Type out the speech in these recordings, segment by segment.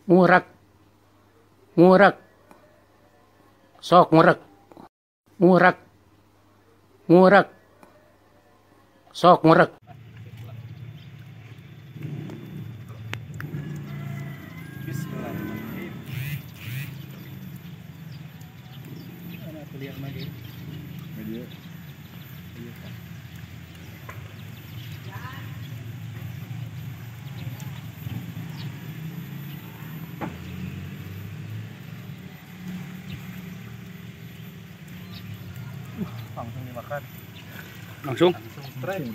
Ngurek. Ngurek. Sok ngurek. Ngurek. Ngurek. Sok ngurek. Bismillahirrahmanirrahim. Ana kuliah lagi. Media. Iya, Pak. Langsung dimakan. Langsung? Langsung strike.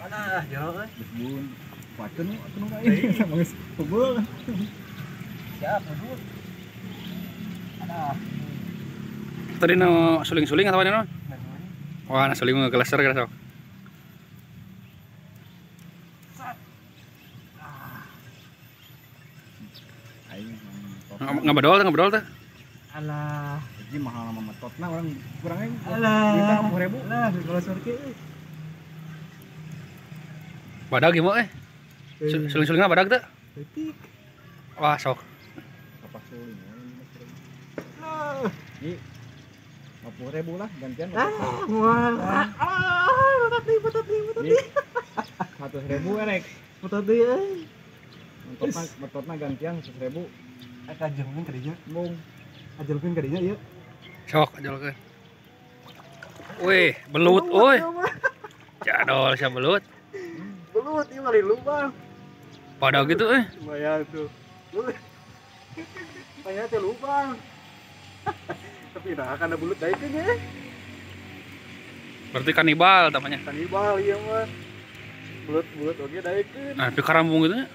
Mana jero euy. Bun. Pakeun atuh aing sama geus pebul. Siap, mundur. Ada. Tadi no suling-suling atau apa no? Wah, na suling mah kelasar kelas sok. Aing ngabadol teh. Alah, jadi mahal sama metotna orang kurangnya. Alah, 50.000. Lah, kalau surke euy. Badag ieu mah euy. Suling-sulingna badag teh? Leutik. Wah, sok. Apa suling? Lah, ini 50.000 lah gantian. Ah, moal. Ah, betot deui. 100.000 erek. Betot deui euy. Metotna gantian 100.000. Eta ajelkeun ka dinya. Mung. Ajelkeun ka dinya ieu. Sok ajelkeun. Wih, belut euy. Jadol sia belut. Belut ieu mah lubang. Pada gitu euy. Lumayan tuh. Lumayan teh lubang. Tapi nah karena belut daikeun ya. Berarti kanibal namanya. Kanibal ieu mah. Belut-belut oge daikeun. Nah, pi karambung gitu nya.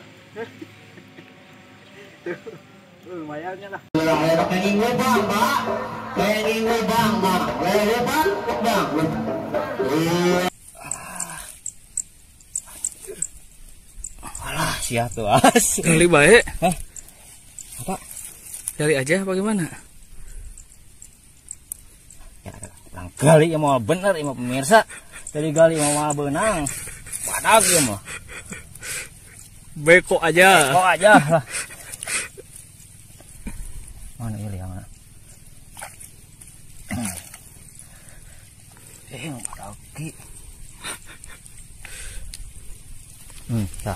Tuh, lumayannya lah. Pengen lubang, Pak. Pengen lubang, Pak. Lubang, lubang. Alah, siap tuh, as. Beli baik. Hah? Apa? Cari aja bagaimana? Ya, kurang gali ya mau bener ya mau pemirsa. Tadi gali mau benang. Badag ya mau. Beko aja. Beko aja lah. Mana ini yang mana? Lagi. Dah.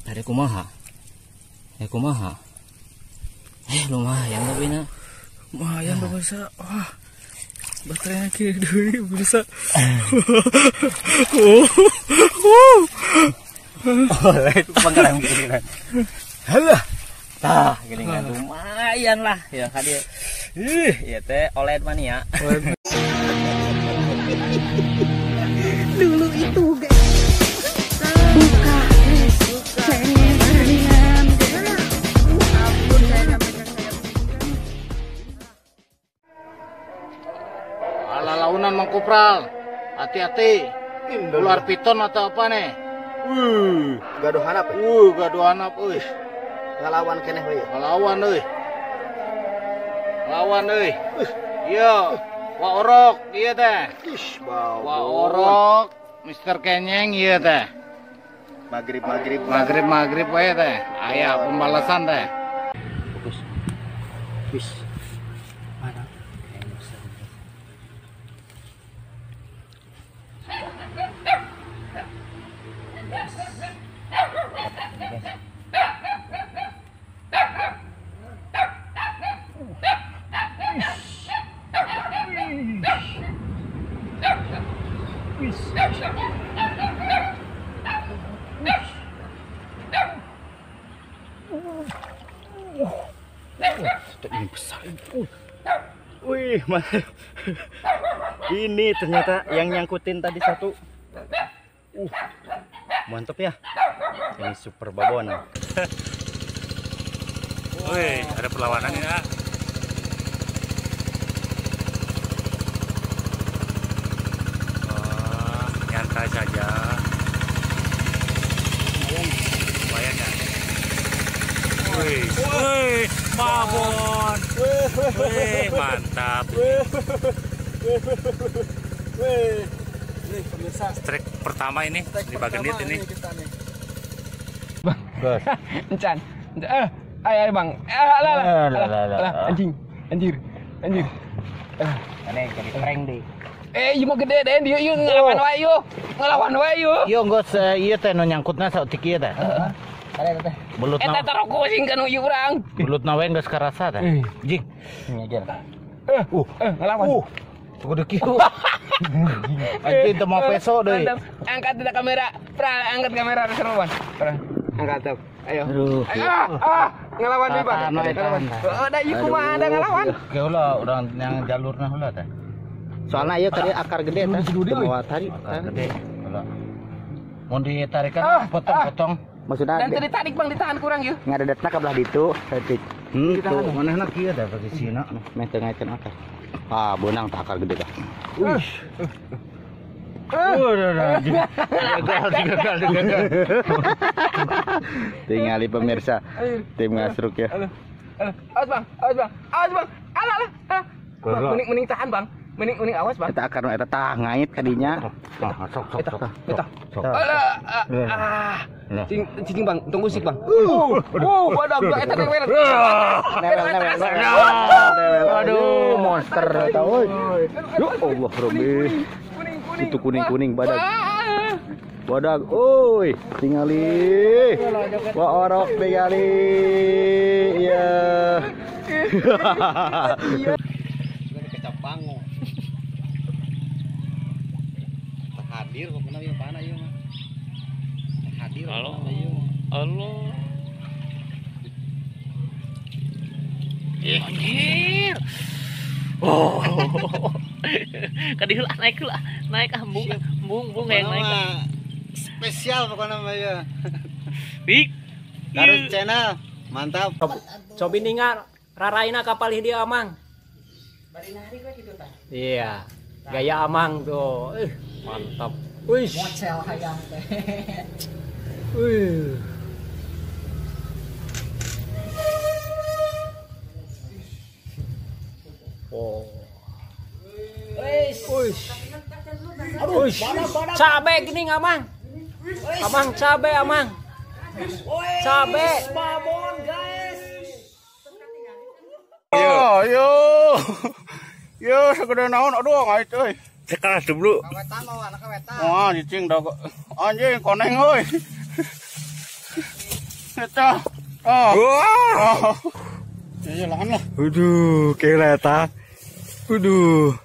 Dari kumaha? Kumaha? Lumayan tapi na. Lumayan pemirsa. Wah. Baterainya kiri deui pemirsa. Oh, itu pangkalan gini kan. Halah. Tah, gini kan lumayan lah ya kadi. Ih, ya teh OLED mania. Dulu itu guys. Buka cengengan. Ampun saya sampai saya. Ala launan Mang Kupral. Hati-hati. Ular piton atau apa nih? Gaduh hanap. Gaduh hanap euy. Ngalawan keneh we. Ngalawan euy. Lawan euy. Iya. Wa orok ieu teh. Ih, bau. Wa orok Mister Kenyeng ieu teh. Magrib-magrib. Magrib-magrib we teh. Aya pembalasan teh. Fokus. Wis. Mana? Ini besar. Wih, mas. Ini ternyata yang nyangkutin tadi satu. Mantap ya. Ini super babon. Wih, ada perlawanan ya. Oh, nyantai saja. Lumayan ya. Wih, wih, babon. Wih, mantap. Wih, pemirsa. Strike pertama ini di Bagendit ini. Kita nih. Bang, Geus. Encan. Ayo Bang. Alah, anjing. Anjir. Anjir. Aneh jadi prank deh. Ieu mah gede deh, ieu ngelawan wae ieu. Ngelawan wae ieu. Ieu geus ieu teh nu nyangkutna saeutik ieu teh. Heeh. Belut eta taroko sing kanu ieu urang. Belutna wae geus karasa teh. Jing. Ngejar. Ngelawan. Gede kieu. Anjing teu mau peso deui. Angkat tidak kamera. Pra, angkat kamera seruan. Pra, angkat tuh. Ayo. Ngelawan deui, Bang. Heeh, da ieu kumaha ada ngelawan. Oke ulah urang yang jalurna heula teh. Soalna ieu tadi akar gede teh. Teu bawa tarik. Akar gede. Heula. Mun ditarikan potong-potong. Maksudna dan teu ditarik Bang, ditahan kurang ieu. Ngadedetna ka belah ditu, saeutik. Henteu, manehna kieu da posisina. Meh teu ngaikeun akar. Ah, beunang tah akar gede tah. Wih. Udah, gagal. Tingali pemirsa, tim ngasruk ya. Awas Bang, awas Bang, awas Bang. Alah, alah. Bang, mending tahan Bang. Mending awas Bang. Eta akar nu eta tah ngait kadinya. Sok sok sok. Eta. Alah, ah. Cing Bang, tunggu sik Bang. Badag eta newel. Newel. Aduh, monster eta euy. Ya Allah, Robi. Itu kuning-kuning badag. Badag, oi, tingali. Wah, orok tingali. Iya. Kecap bango. Hadir kok pernah ieu pana ieu mah. Hadir. Halo. Halo. Anjir. Oh. Kadieu lah naik lah. Naik ah embung yang naik. Spesial pokoknya mah ya. Big. Garut Channel, mantap. Cobi ningal raraina kapal dia Amang. Bari nari kok gitu tah. Iya. Gaya Amang tuh. Mantap. Wih. Mocel hayang teh. Wih. Oh. Wih. Aduh, cabe gini Amang. Amang cabe Amang. Cabe. Babon guys. Yo yo. Yo segede naon aduh ngait euy. Sekelas dulu. Kawetan mau anak kawetan. Wah, cicing dah anjing koneng euy. Eta. Oh. Wah. Ya lahan lah. Aduh, kira eta. Aduh.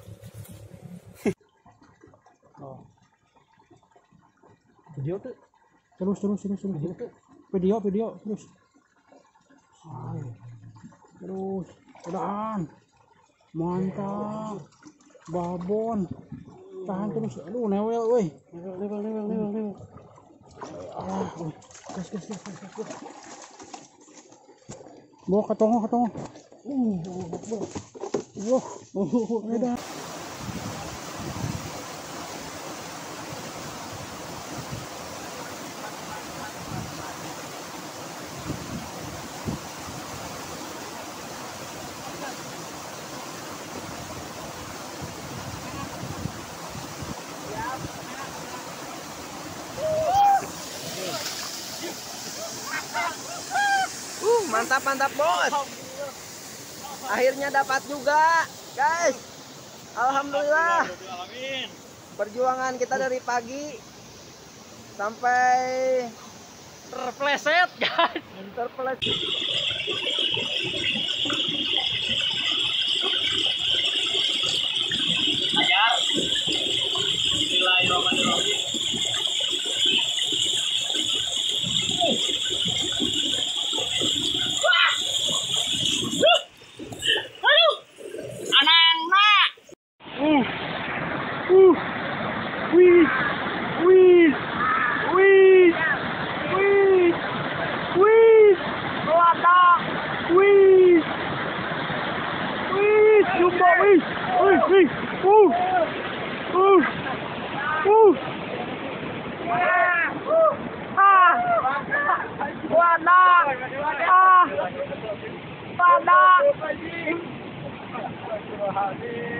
Video tuh. Terus. Video terus. Terus, udahan. Mantap. Babon. Tahan terus. Aduh, newel euy. Newel. Ah, gas. Bawa ke tongo. Wah, udah. Mantap bos. Akhirnya dapat juga, guys. Alhamdulillah. Perjuangan kita dari pagi sampai terpleset, guys. Terpleset. Ajar. Bismillahirrahmanirrahim.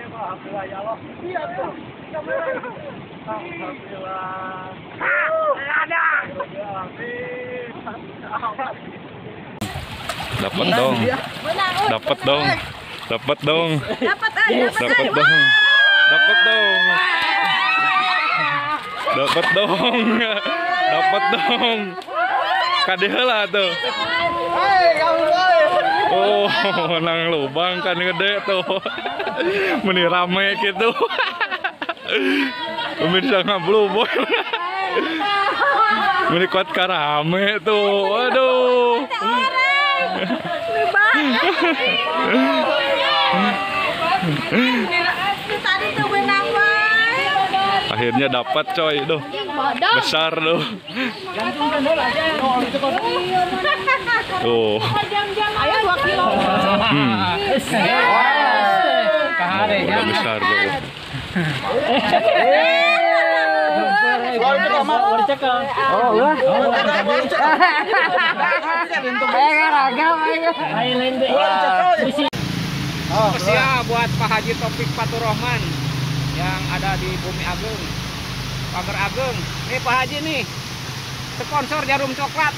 Alhamdulillah. Dapat dong. Dapat dong. Dapat dong. Dapat dong. Dapat dong. Dapat dong. Dapat dong. Kade heula tuh. Oh, menang lubang kan gede tuh. Meni rame gitu. Pemirsa ngablubur. Meni kuat karame tuh. Aduh. Akhirnya dapat coy tuh. Besar tuh. Tuh. Udah besar tuh. Spesial buat Pak Haji Topik Faturrohman yang ada di Bumi Agung, Pagar Agung. Nih Pak Haji nih, sponsor jarum coklat.